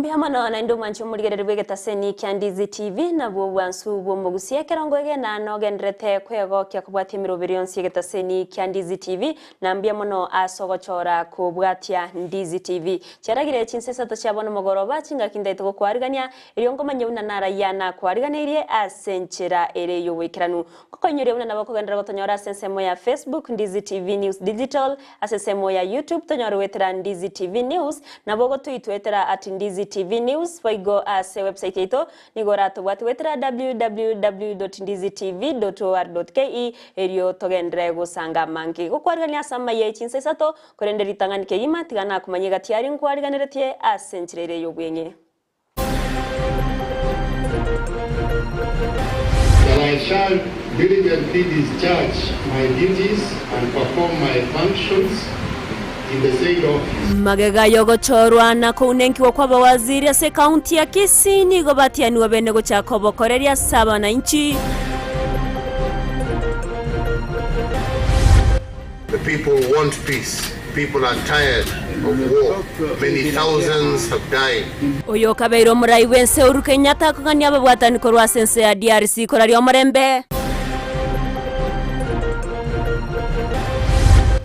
Mbuya mono naende omwanche omorigereria bw'egetaseni kia Ndizi TV nabwo obwansu bw'omogusia ekerongo egena nogenderete kwegokia kobwatia emeroberi yonsi y'egetaseni kia Ndizi TV na mbuya mono ase ogochora kobwatia Ndizi TV. Chiaragire chinsa isato chia bono mogoroba chingaki ndaete gokwarigania erio nkomanye buna narayia nakwariganeirie ase enchera ere y'oboikeranu. Ngokoinyoria buna nabo okogenderera gotonyora ase ensemo ya Facebook Ndizi TV News Digital Ase ensemo ya YouTube tonyore goetera Ndizi TV News, nabo ogotoitwetera at Ndizi TV News, boigo ase website yaito nigo oratobwate goetera www.ndizitv.or.ke erio togenderere gosanga amange. Gokwarigania ase amaiya e chinsa isato, korende ritang'ani kegima tiga nakomanyie egati aria nkwariganeretie ase enchera ere y'obweng'e. That I shall diligently discharge my duties and perform my functions in the said office. Magega y'ogochorwa na kounenkigwa kw'abawaziri ase ekaunti ya Kisii nigo batianigwe bene gochaka obokoreri ase abananchi. The people want peace, people are tired of war, many thousands have died. Oyo okabeire omorai bw'ense Uhuru Kenyatta akogania ababwatani korwa ase ense ya DRC koraria omorembe.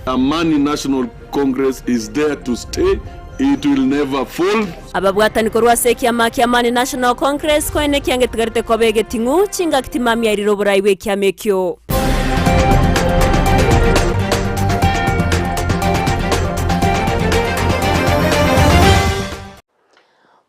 Amani National Congress is there to stay, it will never fold. Ababwatani korwa ase ekiama kia Amani National Congress koene ekiangetigarete koba egeting'u, chingaki timamiairire oborai bw'ekiama ekio.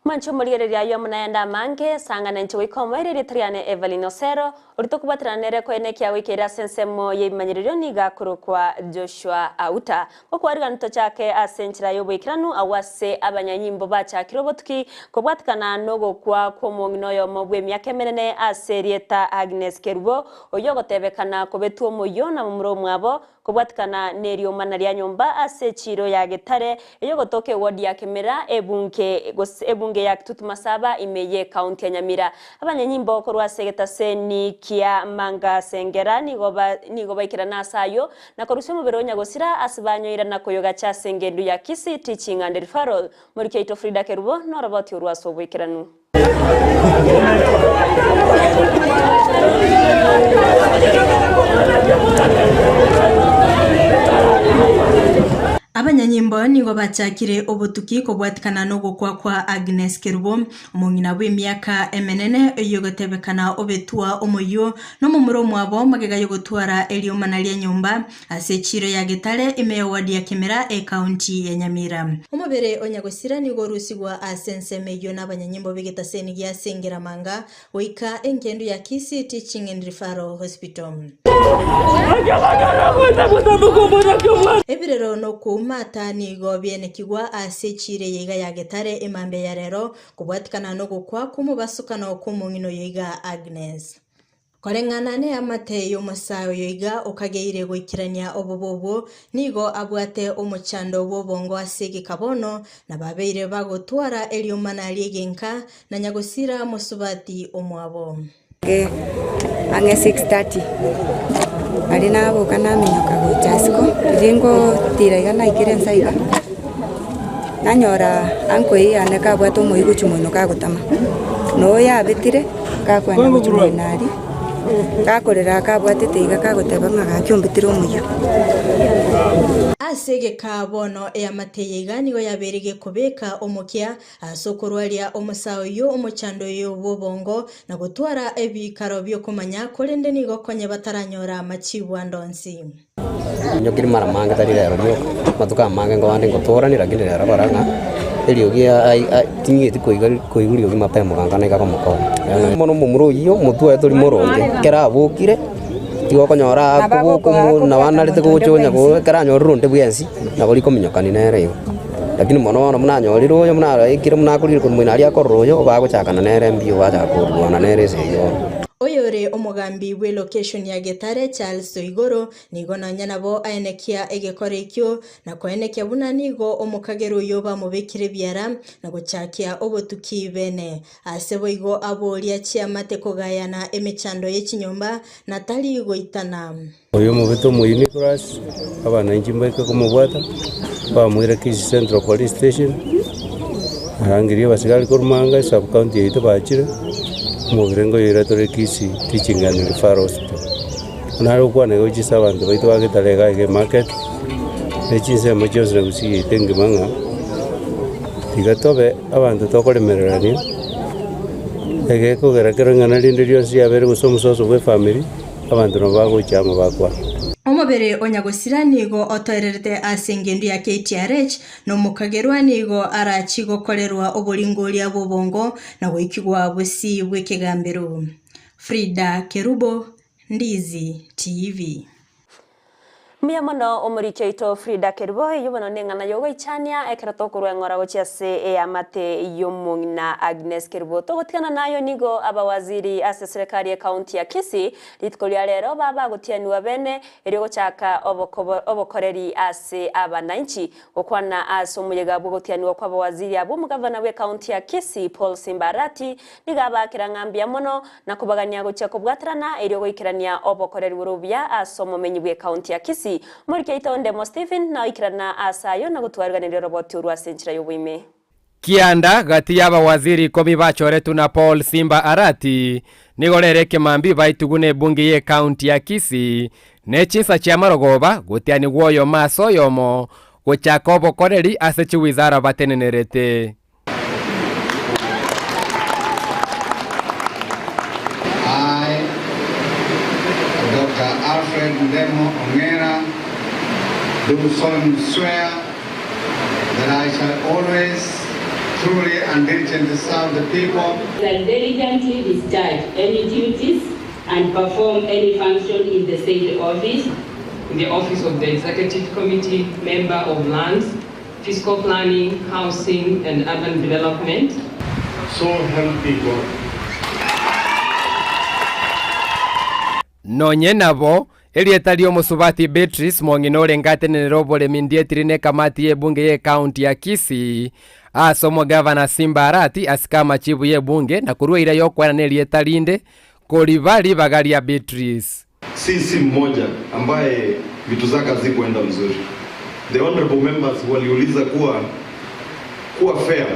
Mwanche omorigereria ayio amo nayande amange, sang'ana inche goika omoerio erieta riane Evelyn Osero, oria tokobwaterana nere koene ekiagoikeire ase ensemo y'ebimanyererio nigo akorokwa Joshua Auta. Gokwarigana tochake ase enchera y'oboikeranu agwo ase abanyanyimbo bachakire obotuki kobwatikana nogokwa kw'omong'ina oyomo bw'emiaka emenene ase erieta Agnes Kerubo, oyio ogotebekana kobetwa omoyio na momura omwabo kobwatikana neriomana ria nyomba ase echiiro ya Getare eyogotoka ewodi ya Kemera ebunge gose ebunge ya Kitutu Masaba ime y'ekaunti ya Nyamira. Abanyanyimbo korwa ase egetaseni kia Manga Sengera nigo ba nigo baikerana ase ayio Na korusia omobere o nyagosira ase banyoira na koyogacha ase engendu ya Kisii Teaching and Referral. Moriki oito Frida Kerubo noroboti orwo ase oboikeranu. Abanyanyimbo nigo bachakire obotuki kobwatikana nogokwa kwa Agnes Kerubo, Omong'ina bw'emiaka emenene oyogotebekana obetwa omoyio nomomura omwabo magega y'ogotwara eriomana ria nyomba ase echiiro ya Getare ime ya ward ya Kemera ekaunti ya Nyamira. Omobere o nyagosira nigo orusigwa ase ensemo eyio nabanyanyimbo b'egetaseni gia Sengeramanga goika engendu ya Kisii Teaching and Referral Hospital. Ebirero nokoumata nigo bienekigwa ase echiira eye iga ya Getare emambia ya rero, kobwatikana nogokwa kw'omobasukano kw'omong'ina oyo iga Agnes. Koreng'ana neamate y'omosae oyo iga okageire goikerania obobe obwo, nigo abwate omochando bw'obongo ase egeka bono, na babeire bagotwara eriomana ri'egenka na nyagosira mosubati omwabo. Ang'e 6:30 aria naboka naminyoka gocha isiko, riria ngotira iga naikire inse iga, nanyora uncle eywo yane kabwate omoyio gochia moino kagotama, na oyo abetire, gakoenda gochia moino aria, gakorera kabwatete iga kagoteba ng'a gaki ombetire omoyio. Ase egeka bono eamate eye iga nigo yabeire gekobeka omokia Ase okorwaria omosae oyio omochando oyo bw'obongo, na gotwara ebiikaro bi'okomanya, korende nigo konye bataranyora amachibu ande onsi. Nyokiri mara mange tari rero rioka, amatuko amange nkobande ngotorani lakini rero kora ng'a eriogi ai ai ting'eti koigwa koigwa riogi mapema kanka naika komokonya. Bono omomura oyio omotwe oye tori moronge, ekero abokire, tiga okonyora akoboka omo nabo anarete gocha onya ko ekero anyorire onde bwensi, nabo rikominyokani nere igo. Lakini mono bono buna anyorire oyo buna araikire buna akorire korwa moino aria akorora oyo, bagochakana nere mbiyo bachaka korwana nere esegi bono. Oyore omogambi bw'elocation ya Getare Charles Oigoro nigo nonya nabo aenekia egekora ekio na koenekia buna nigo omokagera oyio bamobekire ebiara na gochakia obotuki bene. Ase boigo aboria chiamate kogayana emechando ye chinyomba na tari goitana. Oyo omobete omoyio Nicholas, abananchi mbaike komobwata, bamoira Kisii Central Police Station. Narangerie abasigari korwa Manga esub county yaito bachire, omobere nkoyoira tore Kisii Teaching and Referral Hospital. Nare gokwana igo gochia ase abanto baito ba Getare iga iga emarket, ne chinsemo chionsi na Gusii yaito engima ng'a, tiga tobe abanto tokoremererania, egekogera kero ing'ana rinde rionsi riabeire gose omososo bwa efamiri, abanto nabo bagocha amo bakwana. Omobere o nyagosira nigo otoererete ase engendu ya KTRH, na omokagerwa nigo arachie gokorerwa oboringoria bw'obongo na goikigwa bosio bw'ekegambero. Frida Kerubo, Ndizi TV. Mbuya mono omoriki oito Frida Kerubo, eyio bono neng'ana yogoichania ekero tokorwa eng'ora gochia ase eamate y'omong'ina Agnes Kerubo. Togotigana nayo nigo abawaziri ase eserekari y'ecounty ya Kisii rituko ria rero babagotianigwa bene erio gochaka obokoreri ase abananchi. Gokwana ase omoyega bw'ogotianigwa kw'abawaziri abwo omogavana bw'ecounty ya Kisii Paul Simba Arati nigo abaakera ng'a mbuya mono na kobagania gochia kobwaterana erio goikerania obokoreri bore obuya ase omomenyi bw'ecounty ya Kisii. Omoriki oito Ndemo Stephen naoikerana ase ayio na gotwariganeria oroboti orwo ase enchera y'oboime. Kianda gati y'abawaziri ikomi bachoretwe na Paul Simba Arati, nigo rero ekemambia baitugwe n'ebunge y'ecounty ya Kisii ne chinsa chi'amarogoba gotianigwa oyomo ase oyomo gochaka obokoreri ase chiwizara batenenerete. I, Doctor Alfred Ndemo Ong'era, do solemnly swear that I shall always truly and diligently serve the people. Shall diligently discharge any duties and perform any function in the said office. In the office of the Executive Committee, member of Lands, Fiscal Planning, Housing and Urban Development. So help me God. Nonye nabo, erieta ri'omosubati Beatrice mong'ina orenge atenenere oboremi ndietiri nekamati y'ebunge y'ecounty ya Kisii ase omogavana Simba Arati asike amachibu y'ebunge na korwa eira y'okoenana erieta rinde koriba ribaga ria Beatrice. CC mmoja ambaye vitu zake hazikuenda mzuri. The honorable members waliuliza kuwa kuwa fair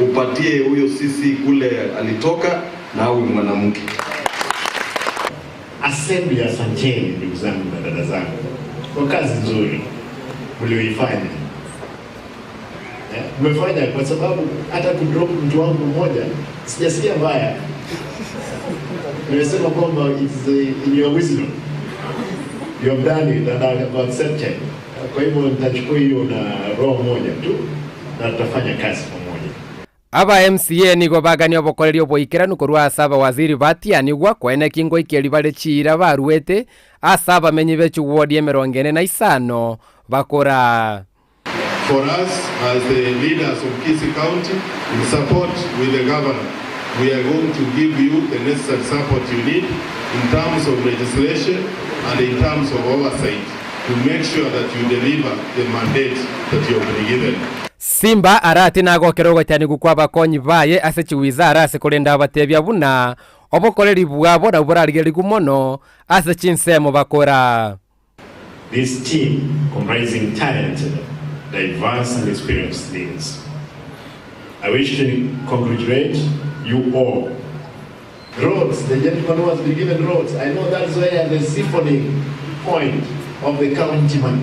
upatie huyo CC kule alitoka na awe mwanamke. Assembly, asanteni ndugu zangu na dada zangu kwa kazi nzuri mlioifanya. Mmefanya kwa sababu hata kudrop mtu wangu mmoja sijasikia mbaya. Nimesema kwamba it's in your wisdom. You have done it and I have accepted. Kwa hivyo nitachukua hiyo na roho moja tu na tutafanya kazi pamoja. Aba MCA nigo bagania obokoreri oboikeranu korwa ase abawaziri batianigwa koeneki ngoikeria bare chiira baruete ase abamenyi be chiwodi emerongo ene na isano bakora. For us as the leaders of Kisii County, in support with the governor, we are going to give you the necessary support you need in terms of legislation and in terms of oversight to make sure that you deliver the mandate that you have been given. Simba Arati nagokera ogotianigwa kw'abakonyi baye ase chiwizara ase korende abatebia buna obokoreri bwabo nabwo borarigerigwe mono ase chinsemo bakora. This team, comprising talented, diverse and experienced leaders. I wish to congratulate you all. Roads, the gentleman who has been given roads, I know that's where the siphoning point of the county money.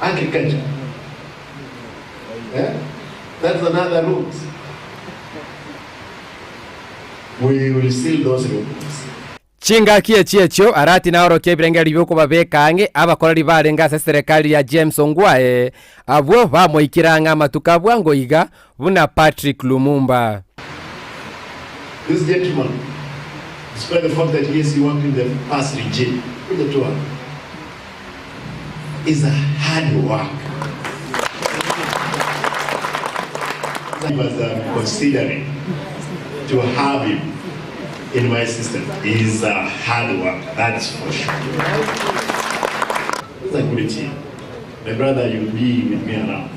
Agriculture. Yeah? That's another route. We will seal those routes. Chingaki echi echio Arati naorokia ebirengererio bi'okobabeka ang'e abakoreri barenge ase eserekari ya James Ongwae, abwo bamoikire ang'e amatuko a bwango iga, buna Patrick Lumumba. This gentleman, despite the fact that yes, he worked in the past regime, kuja tu hapa, is a hard work. I was considering to have him in my system. He's a hard worker, that's for sure. It's a good team. My brother, you'll be with me around.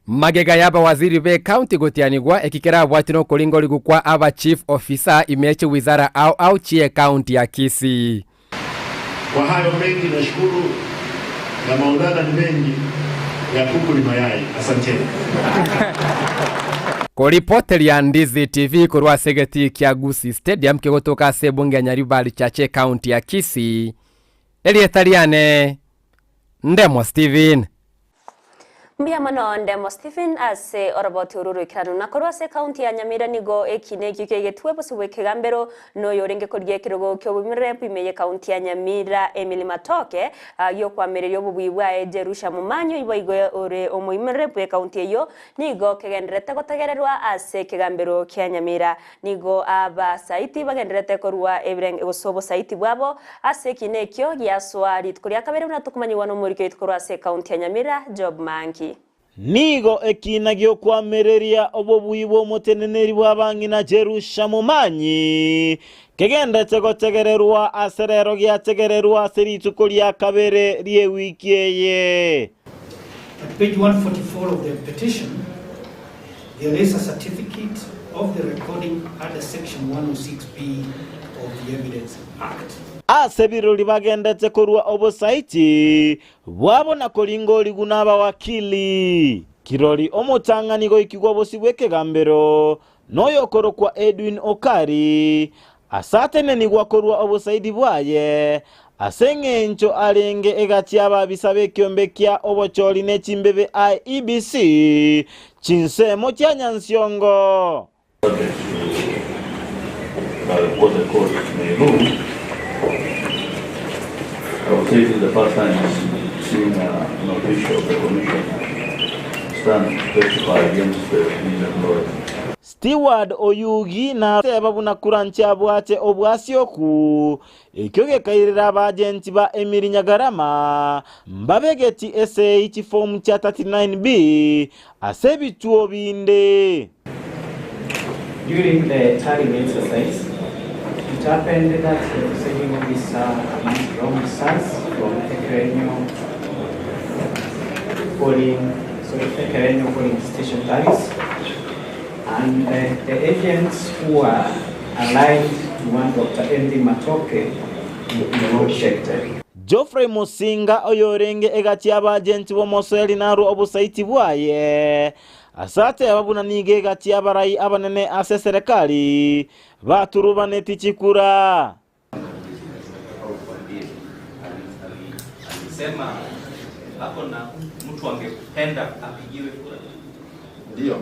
Magega y'abawaziri b'ecounty gotianigwa eki kerabwati nokoringorigwa kwa aba chief officer ime ye chiwizara ao ao chi'ecounty ya Kisii. Kwa hayo mengi nashukuru na Maulana ni mengi. Ya kuku ni mayai. Asanteni. Koripoteria Ndizi TV korwa ase egetii kia Gusii Stadium kegotoka ase ebunge ya Nyaribari Chache ekaunti ya Kisii, erieta riane Ndemo Stephen. Mbuya mono Ndemo Stephen ase oroboti oru roikeranu. Na korwa ase ekaunti ya Nyamira nigo ekina ekio kiaigetwe bosio bw'ekegambero noyo orenge korigia ekerogo ki'oboimerere ime y'ekaunti ya Nyamira Emily Matoke giokoamereria obobui bwaye Jerusha Momanyi boigo ore omoimerere bw'ekaunti eyio nigo kegendererete gotegererwa ase ekegambero kia Nyamira. Nigo abasaiti bagendererete korua ebirenge gose obosaiti bwabo ase ekina ekio giasoa rituko ria kabere buna tokomanyigwa nomoriki oito korwa ase ekaunti ya Nyamira Job Mangi. Nigo ekiina gi'okoamereria obobui bw'omoteneneri bw'abang'ina Jerusha Momanyi kegenderete gotegererwa ase rero giategererwa ase rituko ria kabere ri'ewiki eye. At page 144 of the petition, there is a certificate of the recording under section 106B of the Evidence Act. Ase birori bagendete korua obosaiti bwabo na koringorigwa nabawakili. Kirori omotang'ani goikigwa bosio bw'ekegambero noyokorokwa Edwin Okari, ase atenenigwa korua obosaidi bwaye, ase engencho arenge egati y'ababisa b'ekiombe kia obochori ne chimbebe IEBC chinsemo chia Nyansiongo. Subject to what the court may rule, I would say this is the first time seeing an official of the commission stand to testify against his employer. Steward Oyugi nateba buna kura nchiabwate obwasioku, ekio gekairera abagenti ba Emiri Nyagarama mbabegeti esei chifomu chia 39B ase ebituo binde. During the tallying exercise, it happened that the presiding officer used wrong results from Ekerenyo polling, sorry, Ekerenyo polling station tallies, and the agents who were aligned to one Dr. Henry Matoke were not checked. Geoffrey Musinga oyorenge egati y'abagenti b'omosoeri narwo obosaiti bwaye, ase ateba buna nigo egati y'abarai abanene ase eserekari baturubaneti chikura. Alisema ako na mtu angependa apigiwe kura. Ndio,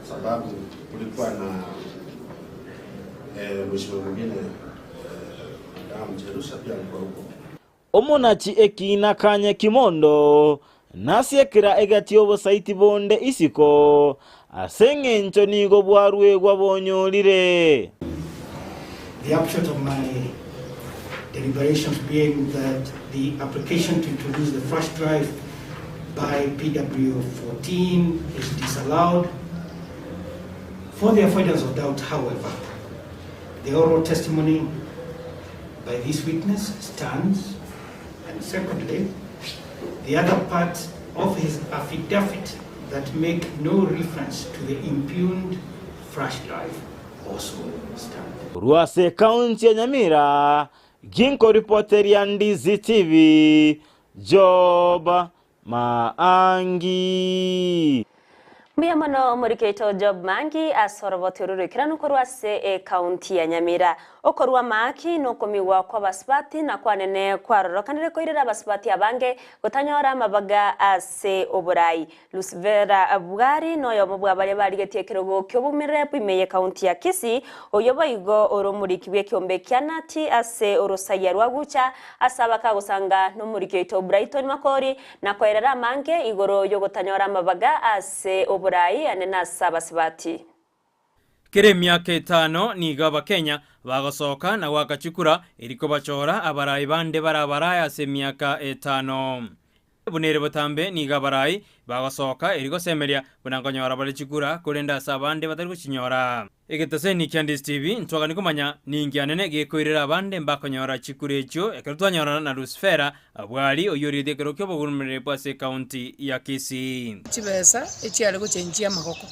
sababu kulikuwa na mheshimiwa mwingine Madam Jerusha pia alikuwa huko. Omonachi ekiina kanye kimondo nasiekera egati y'obosaiti bonde isiko ase eng'encho nigo bwaruegwa bonyorire. The upshot of my deliberations being that the application to introduce the flash drive by PW14 is disallowed. For the avoidance of doubt, however, the oral testimony by this witness stands, and secondly, the other part of his affidavit that make no reference to the impugned flash drive also stand. Korwa ase ekaunti ya Nyamira, ginkoripoteria Ndizi TV, Job Maangi. Mbuya mono omoriki oito Job Mangi ase oroboti oru roikeranu korwa ase ekaunti ya Nyamira. Okorua amaaki na okomigwa kw'abasubati na kwanene kwarorokanire koirera abasubati abange gotanyora amabaga ase oborai. Lucivera Bwari noyomo bwa baria barigetie ekerogo ki'obomirire ime y'ekaunti ya Kisii, oyio boigo ore omoriki bw'ekiombe kia Nati ase orosaiya rwa Gucha ase abakagosanga nomoriki oito Brighton Makori na koerera amange igoro y'ogotanyora amabaga ase oborai ane nase abasubati. Kera emiaka etano nigo Abakenya bagosoka na goaka chikura erio kobachora abarai bande barabarae ase emiaka etano. Buna ere botambe nigo abarai bagosoka erio gosemeria buna nkonyora bare chikura korende ase abande batari gochinyora. Egetaseni kia Ndisi TV ntwagani komanya ninki anene gekoirera abande mbakonyora chikura echio ekero twanyorana na Lucifera Bwari oyio oriete ekero ki'obogurumereri bwa ase ekaunti ya Kisii. Chibesa echiare gochenchia amagoko,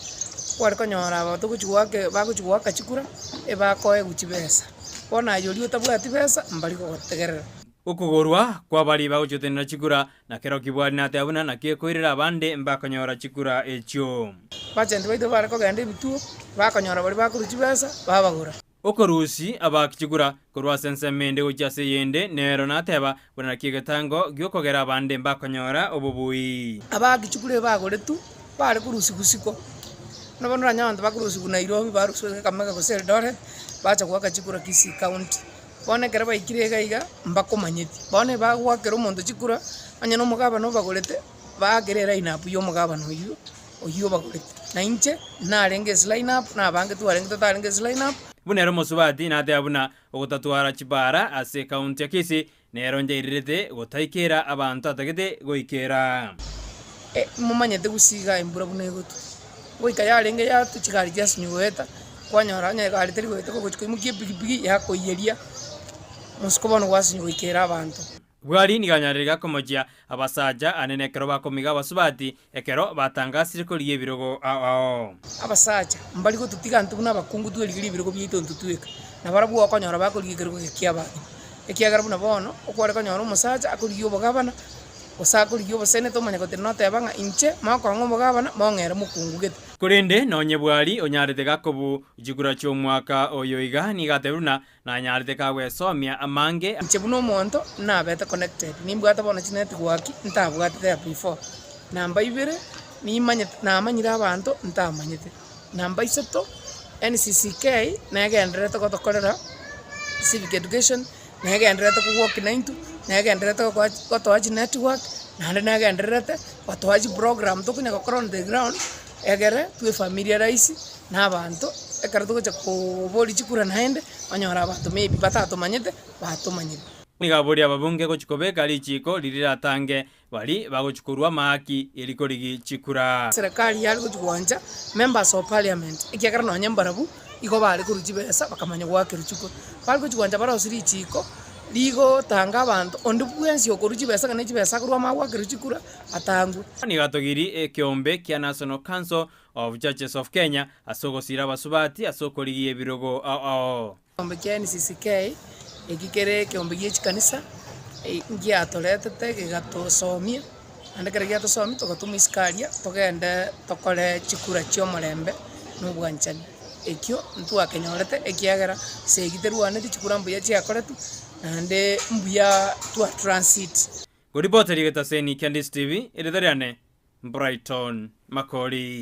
kware konyora aba togochi goaka bagochi goaka chikura, ebakoegwa chibesa. Bono aye oria otabwati besa, mbari gogotegerera. Okogorwa kw'abaria bagochiotenera chikura, na kero kibwari nateba buna naki ekoirera abande mbakonyora chikura echio. Abachenti baito bare kogenda ebituo, bakonyora baria bakorwa chibesa, babagora. Okorusia abaaki chikura korwa ase ensemo ende gochia ase eyende, nero nateba buna naki egetango gi'okogera abande mbakonyora obobui. Abaaki chikura ebagoretwe bare korusigwa isiko, buna bono oranyore abanto bakorusigwa Nairobi, barusigwa Kakamega gose Eldoret, bacha goaka chikura Kisii County. Bono ekero baikire iga iga, mbakomanyeti. Bono ebagoakera omonto chikura, onye na omogabana obagorete, baakere eline up ya omogabana oyio, oyio obagorete. Na inche, narenge ase line up, na abange twarenge totarenge ase line up. Buna ere omosubati nateba buna ogotatwara chibara ase ekaunti ya Kisii nero njairerete gotaikera abanto atagete goikera. Momanyete gose iga embura buna egotwa, goika yarenge yatwa chigari chiasinywa goeta, kwanyora onye egari teri goeta kogochia koimokia epikipiki yakoiyeria, mosiko bono gwasinywa goikera abanto. Bwari nigo anyarire gakomochia abasacha anene ekero bakomiga abasubati ekero batangasire korigia ebirogo ao ao. Abasacha mbari gototiga intwe buna abakungu twerigerie ebirogo biaito intwe tweka, na barabwo okonyora bakorigia ekerogo eke ki'abageni. Ekiagera buna bono, okware konyora omosacha akorigia obogabana, gose akorigia oboseneta omanye gotenena oteba ng'a inche mokong'a omogabana, mong'ere mokungu gete. Korende nonye Bwari onyarete gakobu chikura chi'omwaka oyo iga, nigo atebire buna nanyarete kagwesomia amange. Inche buna omonto nabete connected, nimbwate bono chinetwork ntabwate there before. Namba ibere, nimanyete namanyire abanto ntamanyete. Namba isato, NCCK negendererete gotokorera civic education, negendererete kowoki naintwe, negendererete gokoa gotoa chinetwork, naende negendererete gotoa chiprogram tokonya gokora on the ground, egere twefamiliarize na abanto, ekero togocha koboria chikura naende, onyore abanto maybe batatomanyete, batomanyire. Nigo aboria ababunge gochia kobeka richiiko riria riratange Baria bagochia korua amahaki erio korigi chikura. Serikali yare gochia gwancha members of parliament ekiagera nonye mbarabwo igo bare korwa chibesa bakamanya goakerwa chikura. Bare gochia gwancha barosie richiko rigotanga abanto onde bwensi okorwa chibesa ng'a ne chibesa akorwa amanye goakerwa chikura atangwe. Nigo atogiri ekeombe kia National Council of Churches of Kenya ase ogosira abasubati ase okorigia ebirogo ao ao. Ekeombe kia NCCK, eki kere ekeombe gie chikanisa, ngiatoretete gegatosomia, naende ekero giatosomia togatoma isiko aria togende tokore chikura chia omorembe na obwanchani. Ekio ntwakenyorete ekiagera esegi terwaneti chikura mbuya chiakoretwe, naende mbuya twa transit. Ngoripoteria egetaseni kia Ndisi TV, erieta riane Brighton Makori.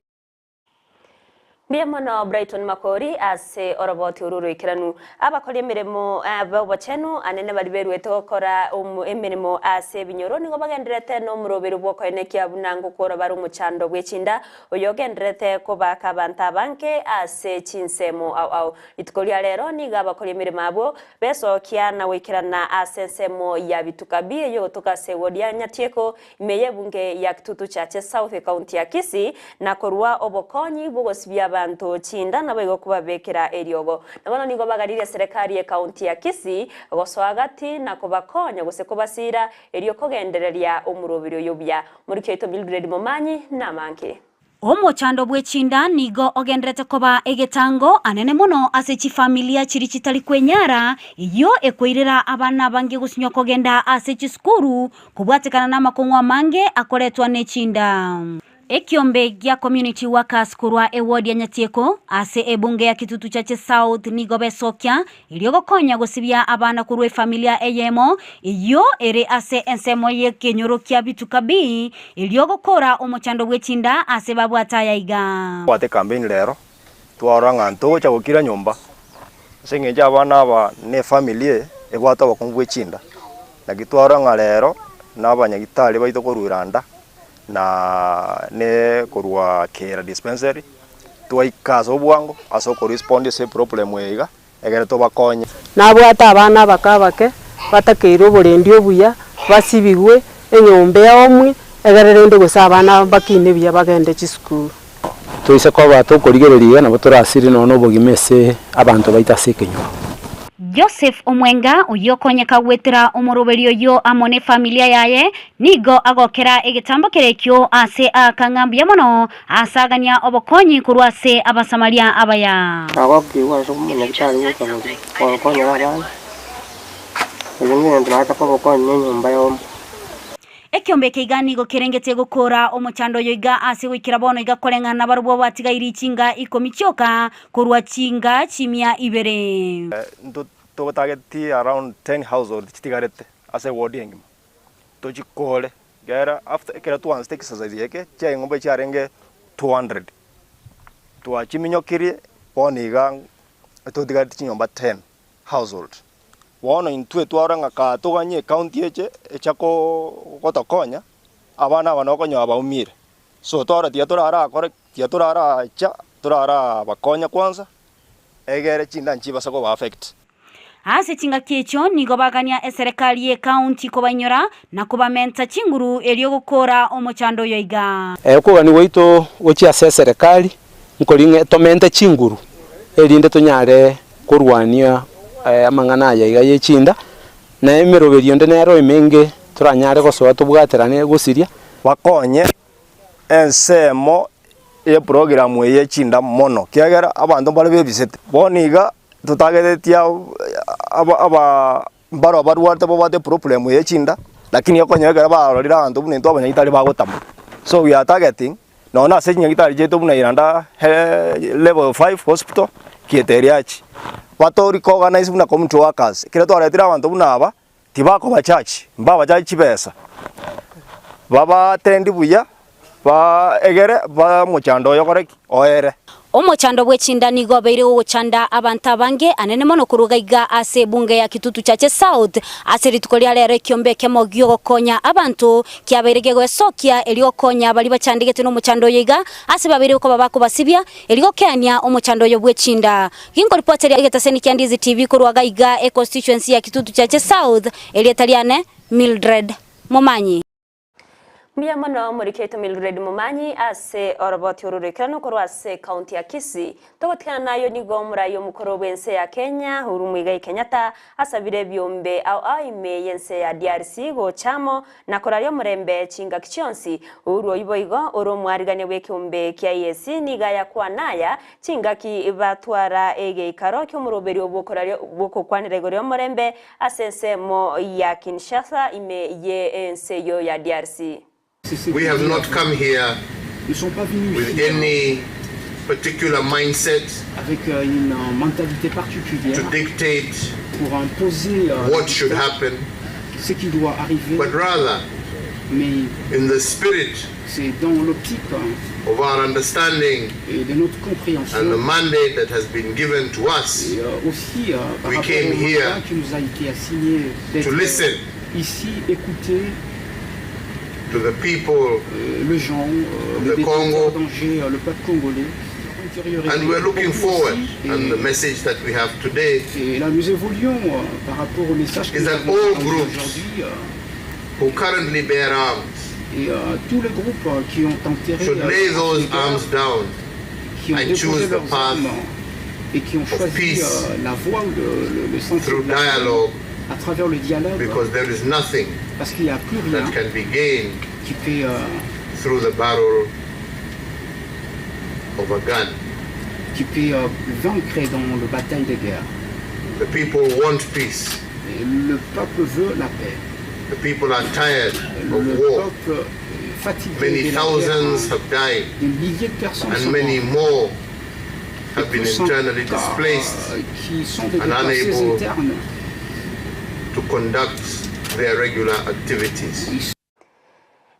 Mbuya mono Brighton Makori ase oroboti oru oroikeranu. Abakori emeremo b'obochenu anene baria beruete gokora emeremo ase ebinyoro nigo bagendererete nomoroberio bw'okoenekia buna ngokora bare omochando bw'echinda oyogendererete kobaaka abanto abange ase chinsemo ao ao. Rituko ria rero nigo abakori emeremo abwo besokia na goikerana ase ensemo ya Bituka B eyogotoka ase ewodi ya Nyatieko Ime y'ebunge ya Kitutu Chache South ekaunti ya Kisii, na korua obokonyi bw'ogosibia abanto chinda naboigo kobabekera eriogo. Na bono nigo bagaririe eserekari y'ekaunti ya Kisii gosoa gati na kobakonya gose kobasiira erio kogendereria omoroberi oyo buya. Moruki oito Mildred Momanyi namange. Omochando bwe chinda nigo ogenderete koba egetango anene mono ase chifamilia chiria chitari kwenyara, eyio ekoirera abana abange gosinywa kogenda ase chisukuru kobwatekana namakong'u amange akoretwa ne chinda. Ekiombe gia Community Workers korwa eward ya Nyatieko ase ebunge ya Kitutu Chache South nigo besokia erio gokonya gosibia abana korwa efamilia eyemo eyio ere ase ensemo y'ekenyoro kia Bituka B, erio gokora omochando bw'echinda ase babwate aya iga. Twabwate ecampaign rero, twarora ng'a ntogocha gokira nyomba, ase eng'encho abana aba na efamiri eye ebwate obokong'u bwe chinda. Naki twarora ng'a rero, na abanyagitari baito korwa Iranda, na ne korwa Kira dispensary, twaika ase obwango ase okorespond ase eproblem eye iga, egere tobakonye. Nabwate abana abake abake batakeire oborendi obuya, basibigwe, enyomba eomwe, egere rende gose abana bakine buya bagende chisukuru. Toise koba tokorigereria iga nabo torasire nonya nobogima ase abanto baito ase ekenyoro. Joseph Omwenga, oyio okonyeka goetera omoroberi oyio amo nefamilia yaye, nigo agokera egetambo kere ekio ase aaka ng'a mbuya mono Asagania obokonyi korwa ase Abasamaria abaya. Nagokigwa ase omonyagitari gocha goria gokonyera abana. Erio negento nacha kobokonya enyomba yomo. Ekiombe eke iga nigo kerengetie gokoora omochando oyo iga ase goikera bono iga koreng'ana nabarabwo batigairi chinga ikomi chioka korwa chinga chimia ibere. Ntotageti around ten households chitigarete ase eward engima, tochikore ekero after ekero twaanzete exercise eke, chiaeng'ombe chiarenge 200, twachiminyokirie bono iga totigareti chinyomba ten household. Bono intwe twarora ng'a kaa toganye ecounty eche echa gotokonya, abana aba nokonyora baumire. So twarora tiga torarakore tiga toraracha torarabakonya kwanza, egere chinda nchibase koba affect. Ase chingaki echio nigo bagania eserekari y'ecounty kobainyora na kobamenta chinguru erio gokoora omochando oyo iga. Okogania gwaito gochia ase eserekari nkori ng'a tomente chinguru erinde tonyare korwania amang'ana aya iga ye chinda, na emeroberio ende nero emenge toranyare gosoa tobwaterane gosiria. Bakonye ensemo y'eprogramu eye ye chinda mono, ekiagera abanto mbare bebisete. Bono iga totageretie aba mbaro barwarete babwate eproblem eye ye chinda, lakini okonyora ekero barorire abanto buna intwe abanyagitari bagotama. So we are targeting nonya na ase chinyagitari chiaito buna Iranda level five hospital, Gieteriachi, bato recognize buna community workers, ekero twaretire abanto buna aba, Tibakoba charge, mbabacharge chibesa, babatendi buya, ba egere ba omochando oyo okore ki? Oere. Omochando bw'echinda nigo obeire gogochanda abanto abange anene mono korwa gaiga ase ebunge ya Kitutu Chache South. Ase rituko ria rero ekiombe ekemo giogokonya abanto kiabeire gegoesokia erio gokonya baria bachandegetwe nomochando oyo iga ase babeire koba bakobasibia Erio gokeania omochando oyo bw'echinda. Ginkoripoteria egetaseni kia Ndizi TV korwa gaiga e constituency ya Kitutu Chache South, erieta riane Mildred Momanyi. Mbuya mono morikeito Mildred Momanyi ase oroboti oru roikeranu korwa ase ecounty ya Kisii. Togotigana nayo nigo omorai omokoro bw'ense ya Kenya Uhuru Muigai Kenyatta asabire ebiombe ao ao ime y'ense ya DRC gocha amo Na koraria omorembe chingaki chionsi. Uhuru oyio boigo ore omwarigania bw'ekeombe kia EAC nigo ayakwana aya chingaki batwara egeikaro ki'omoroberio bw'okoraria bw'okokwanera igoro y'omorembe ase ensemo ya Kinshasa ime y'ense eyio ya DRC. We have not come here with any particular mindset to dictate what should happen, but rather in the spirit of our understanding and the mandate that has been given to us, we came here to listen to the people of the Congo, and we're looking forward, and the message that we have today is that all groups who currently bear arms should lay those arms down and choose the path of peace through dialogue because there is nothing that can be gained through the barrel of a gun. The people want peace. The people are tired of war. Many thousands have died and many more have been internally displaced and unable to conduct their regular activities.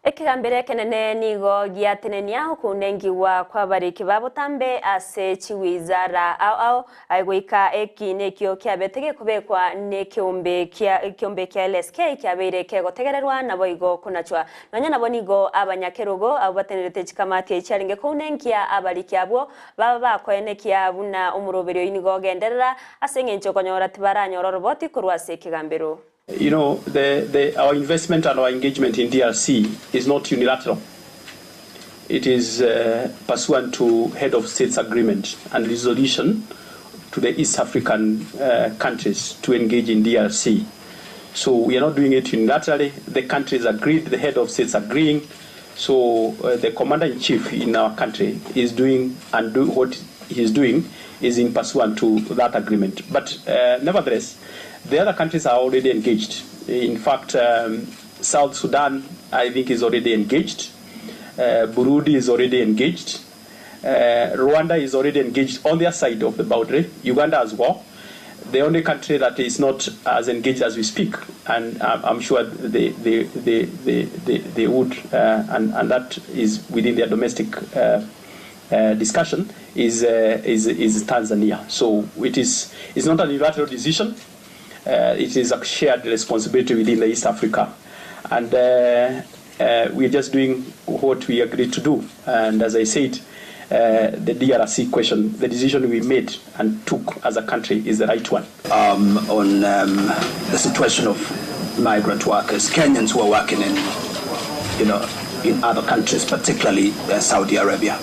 Ekegambero ekenene nigo giatenenia okounengigwa kw'abariki ba botambe ase chiwizara ao ao, aye goika eki nekio kiabete gekobekwa nekeombe kia ekeombe kia LSK kiabeire kegotegererwa naboigo konachwa. Nonya nabo nigo abanyakerogo abwo batenerete chikamati echi chiarenge kounenkia abariki abwo Baba bakoenekia buna omoroberio oyio nigo ogenderera, ase engencho okonyora tibaranyora oroboti korwa ase ekegambero. You know, the, the, our investment and our engagement in DRC is not unilateral. It is uh, pursuant to head of states agreement and resolution to the East African uh, countries to engage in DRC. So we are not doing it unilaterally. The countries agreed, the head of states agreeing. So uh, the commander in chief in our country is doing and do what he's doing is in pursuant to that agreement. But uh, nevertheless, The other countries are already engaged. In fact, um, South Sudan, I think, is already engaged. Uh, Burundi is already engaged. Uh, Rwanda is already engaged on their side of the boundary, Uganda as well. The only country that is not as engaged as we speak, and I'm sure they, they, they, they, they, they would, uh, and, and that is within their domestic uh, uh, discussion, is, uh, is, is Tanzania. So it is it's not a unilateral decision. Uh, it is a shared responsibility within the East Africa. And uh, uh, we are just doing what we agreed to do. And as I said, uh, the DRC question, the decision we made and took as a country is the right one. Um, on um, the situation of migrant workers, Kenyans who are working in, you know, in other countries, particularly uh, Saudi Arabia.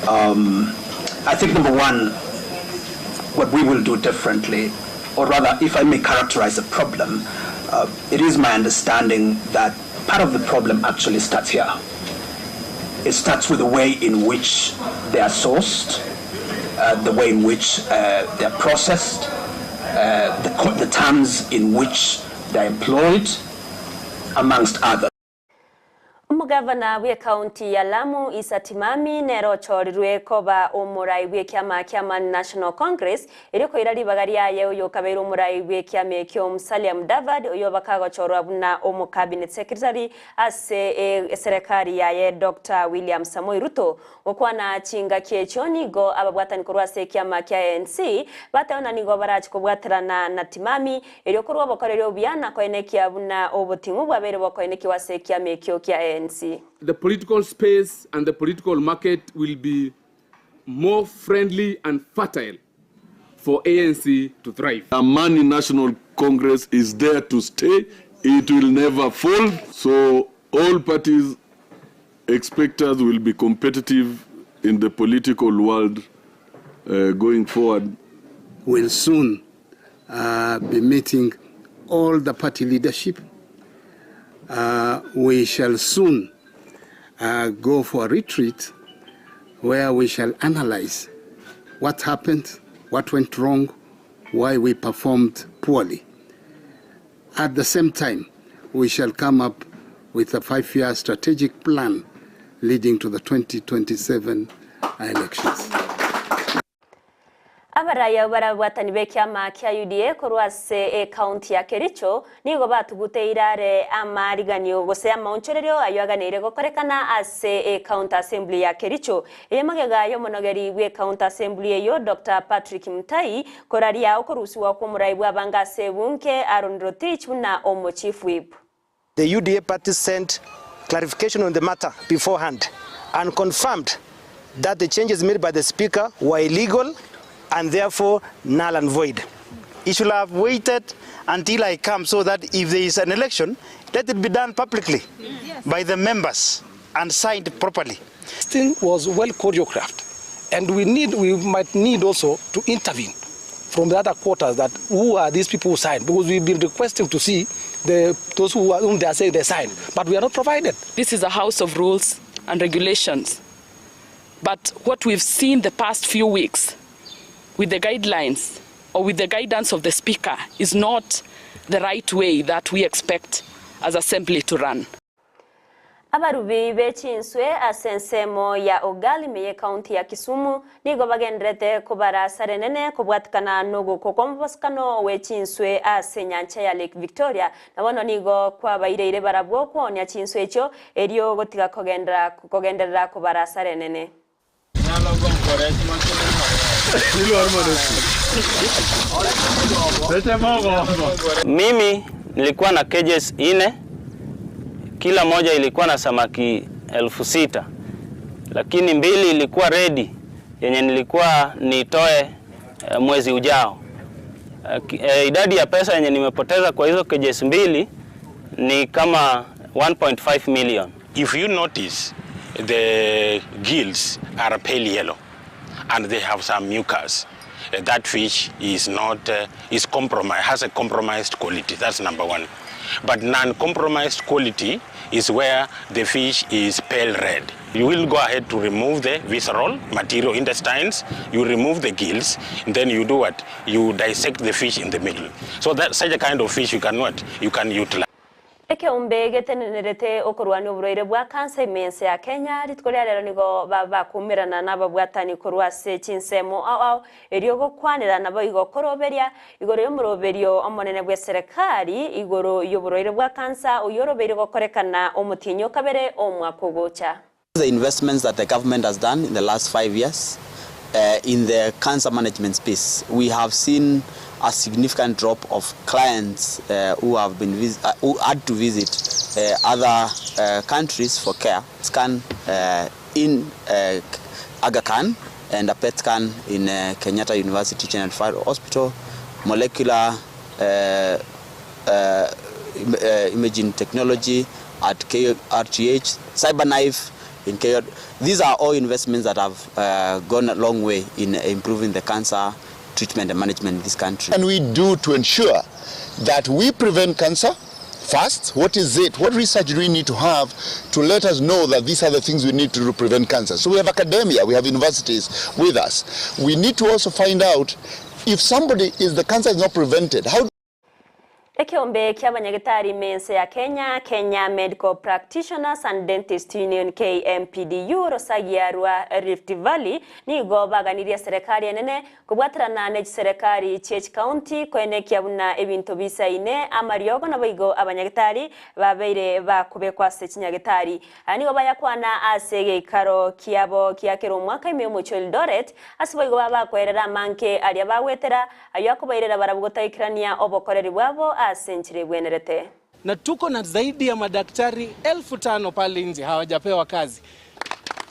Um, I think number one, what we will do differently, or rather, if I may characterize the problem, uh, it is my understanding that part of the problem actually starts here. It starts with the way in which they are sourced, uh, the way in which uh, they are processed, uh, the, the terms in which they are employed, amongst others. Omogavana bw'ekaunti ya Lamu Issa Timami nere ochorirwe koba omorai bw'ekiama kia Amani National Congress erio koira ribaga riaye oyo okabeire omorai bw'ekiama ekio Musalia Mudavadi oyo bakagochorwa buna omo cabinet secretary ase eserekari yaye Dr. William Samoei Ruto gokwana chingaki echio nigo ababwatani korwa ase ekiama kia ANC bateona nigo barachi kobwaterana na Timami erio korwa obokoreri obuya na koenekia buna oboting'u bwabeire bokoenekiwa ase ekiama ekio kia ANC. The political space and the political market will be more friendly and fertile for ANC to thrive. Amani National Congress is there to stay. It will never fold. So all parties expect us will be competitive in the political world uh, going forward. We'll soon uh, be meeting all the party leadership. Uh, we shall soon uh, go for a retreat where we shall analyze what happened, what went wrong, why we performed poorly. At the same time, we shall come up with a five-year strategic plan leading to the 2027 elections. Abaraya barabwatani b'ekiama kia UDA korwa ase ekaunti ya Kericho nigo batuguteire are amariganio gose amaonchorerio ayo aganeire gokorekana ase ekaunti assembly ya Kericho eye magega y'omonogeri bw'ekaunti assembly eyo Dr. Patrick Mutai koraria okorusiwa kw'omorai bw'abanga ase ebunge Aaron Rotich buna omo chief whip. The UDA party sent clarification on the matter beforehand and confirmed that the changes made by the speaker were illegal and therefore null and void. He should have waited until I come so that if there is an election, let it be done publicly yes. by the members and signed properly. This thing was well choreographed and we need we might need also to intervene from the other quarters that who are these people who signed because we've been requesting to see the those who are, whom they are saying they signed but we are not provided. This is a house of rules and regulations. But what we've seen the past few weeks with the guidelines or with the guidance of the speaker is not the right way that we expect as assembly to run. Abarubi bechinswe ase ensemo ya Ogalime ye county ya Kisumu nigo bagenderete kobara nene kobwatikana nogokwa kwa omobosikano wechinswe ase enyancha ya Lake Victoria na bono nigo kwabaireire barabwo kwonia chinswe echio erio gotiga kogendera kogenderera kobara nene. Mimi nilikuwa na cages ine, kila moja ilikuwa na samaki elfu sita lakini mbili ilikuwa ready yenye nilikuwa nitoe eh, mwezi ujao. Eh, idadi ya pesa yenye nimepoteza kwa hizo cages mbili ni kama 1.5 million. If you notice the gills are pale yellow and they have some mucus. That fish is not uh, is compromised has a compromised quality. That's number one. But non-compromised quality is where the fish is pale red. You will go ahead to remove the visceral material, intestines, you remove the gills, and then you do what? You dissect the fish in the middle. So that such a kind of fish you can what? You can utilize. Ekeombe getenenerete okorwania oborwaire bwa kansa ime ense ya Kenya, rituko ria rero nigo bakoumerana nababwatani korwa ase chinsemo ao ao erio gokwanera naboigo koroberia igoro y'omoroberio omonene bw'eserekari igoro y'oborwaire bwa kansa oyio orobeire gokorekana omotienyi o kabere omwaka ogocha. The investments that the government has done in the last 5 years in the cancer management space, we have seen a significant drop of clients who have been who had to visit other countries for care. Scan in Aga Khan and a PET scan in Kenyatta University Teaching and Referral Hospital, molecular imaging technology at KRTH, CyberKnife in KR. These are all investments that have gone a long way in improving the cancer treatment and management in this country. And we do to ensure that we prevent cancer first. What is it? What research do we need to have to let us know that these are the things we need to do to prevent cancer? So we have academia, we have universities with us. We need to also find out if somebody is the cancer is not prevented, how Ekeombe ki'abanyagetari ime ense ya Kenya, Kenya Medical Practitioners and Dentists Union, KMPDU, Rosagia rwa Rift Valley nigo baganirie eserekari enene kobwaterana ne chiserekari chie chikaunti koenekia buna ebinto bisaine amariogo naboigo abanyagetari babeire bakobekwa ase chinyagetari. Aya nigo bayakwana ase egeikaro kiabo kia kera omwaka ime y'omochie o Eldoret ase boigo babakoerera amanke aria bagwetera Ayio akobairera barabwo gotaikerania obokoreri bwabo ase enchera egwenerete. Na tuko na zaidi ya madaktari 5000 pale nje hawajapewa kazi.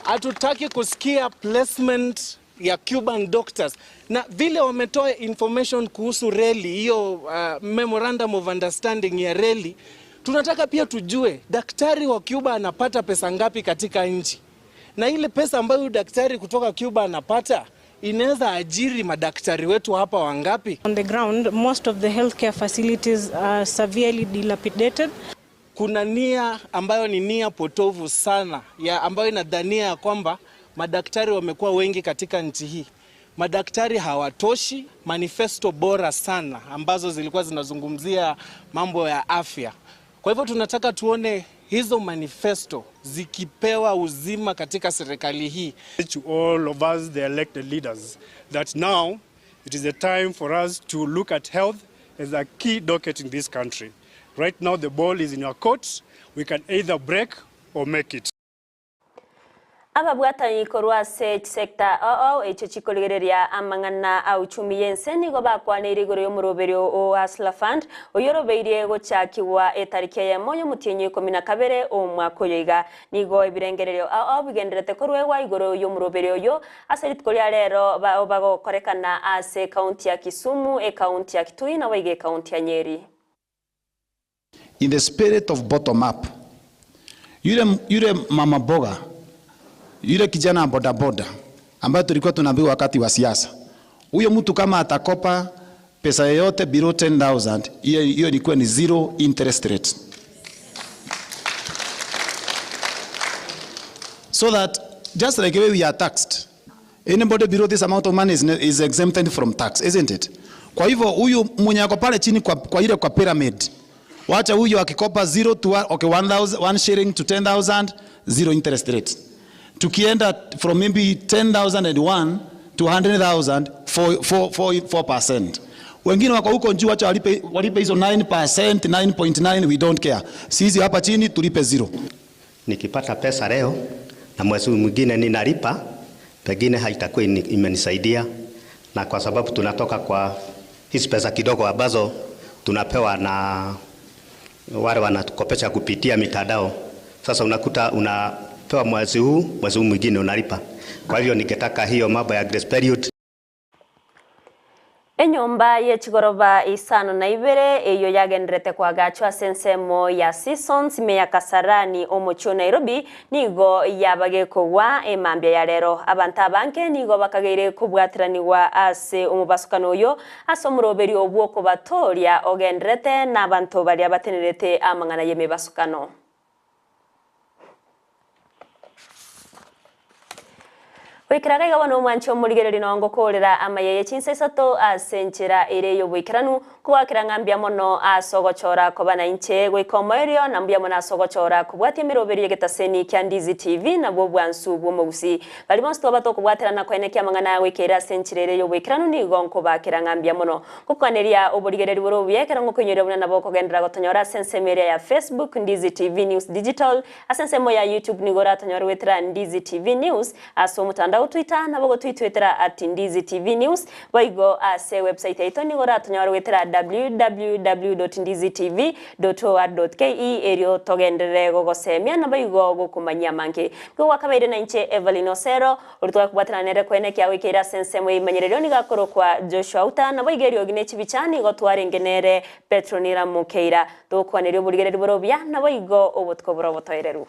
Hatutaki kusikia placement ya Cuban doctors. Na vile wametoa information kuhusu reli hiyo, memorandum of understanding ya reli, tunataka pia tujue daktari wa Cuba anapata pesa ngapi katika nchi. Na ile pesa ambayo daktari kutoka Cuba anapata inaweza ajiri madaktari wetu hapa wangapi? On the ground, most of the healthcare facilities are severely dilapidated. Kuna nia ambayo ni nia potovu sana ya ambayo inadhania ya kwamba madaktari wamekuwa wengi katika nchi hii. Madaktari hawatoshi. Manifesto bora sana ambazo zilikuwa zinazungumzia mambo ya afya. Kwa hivyo tunataka tuone hizo manifesto zikipewa uzima katika serikali hii. To all of us the elected leaders that now it is a time for us to look at health as a key docket in this country. Right now the ball is in your court. We can either break or make it. Ababwatani korwa ase chisecta ao ao echio chikorigereria amang'ana a uchumi y'ense nigo bakwaneire igoro y'omoroberio o Hustler Fund oyio orobeirie gochakigwa etariki eyemo y'omotienyi o ikomi na kabere omwaka oyo iga. Nigo ebirengererio ao ao bigendererete koruegwa igoro y'omoroberio oyio ase rituko ria rero bagokorekana ase ekaunti ya Kisumu, ekaunti ya Kitui naboigo ekaunti ya Nyeri. In the spirit of bottom up, yule, yule mama mboga, yule kijana wa bodaboda ambaye tulikuwa tunaambiwa wakati wa siasa, huyo mtu kama atakopa pesa yoyote below 10,000, hiyo hiyo ilikuwa ni zero interest rate. So that just like the way we are taxed, anybody below this amount of money is, is exempted from tax, isn't it? Kwa hivyo huyu mwenye ako pale chini kwa, kwa ile kwa pyramid, wacha huyu akikopa 0 to 1, okay, 1000, 1 shilling to 10,000, zero interest rate. Tukienda from maybe 10,001 to 100,000, 4, 4, 4, 4%. Wengine wako huko juu, wacha walipe, walipe hizo 9%, 9.9, we don't care. Sisi hapa chini tulipe zero. Nikipata pesa leo na mwezi mwingine ninalipa, pengine haitakuwa imenisaidia, na kwa sababu tunatoka kwa hizi pesa kidogo ambazo tunapewa na wale wanatukopesha kupitia mitandao. Sasa unakuta unapewa mwezi huu, mwezi huu mwingine unalipa. Kwa hivyo ningetaka hiyo mambo ya grace period. Enyomba ye chigoroba isano na ibere eyio yagendererete koagachwa ase ensemo ya Seasons ime ya Kasarani omochie o Nairobi nigo yabagekogwa emambia ya rero. Abanto abange nigo bakageire kobwatiranigwa ase omobasukano oyo ase omoroberio bw'okobatooria ogendererete nabanto baria batenerete amang'ana y'emebasukano. Goikera gaiga bono omwanche omorigereria noo ngokoorera amaya ye chinsa isato ase enchera ere y'oboikeranu, kogwakera ng'a mbuya mono ase ogochora koba nainche goika omoerio, na mbuya mono ase ogochora kobwatia emeroberio y'egetaseni kia Ndizi TV nabwo obwansu bw'omogusii. Baria bonsi twaba tokobwaterana koenekia amang'ana aya goika ere ase enchera ere y'oboikeranu nigo nkobakera ng'a mbuya mono. Gokwaneria oborigereria bore obuya ekero ngokoinyoria buna nabo okogenderera gotonyora ase ensemo eria ya Facebook, Ndizi TV News Digital, Ase ensemo ya YouTube nigo oratonyore goetera Ndizi TV News, ase omotandao Twitter nabo gotwitwetera at Ndizi TV News, boigo ase ewebsite yaito nigo oratonyore goetera www.ndizitv.or.ke erio togenderere gogosemia naboigo gokomanyia amange. Nigo gwakabeire nainche Evelyn Osero, oria twakobwaterana nere kwene ekiagoikeire ase ensemo y'eimanyererio nigo akorokwa Joshua Uta, naboigo eriogi ne chibicha nigo twarenge nere Petronila Mukeira. Togokwaneria oborigereria bore obuya, naboigo obotuko bore obotoereru.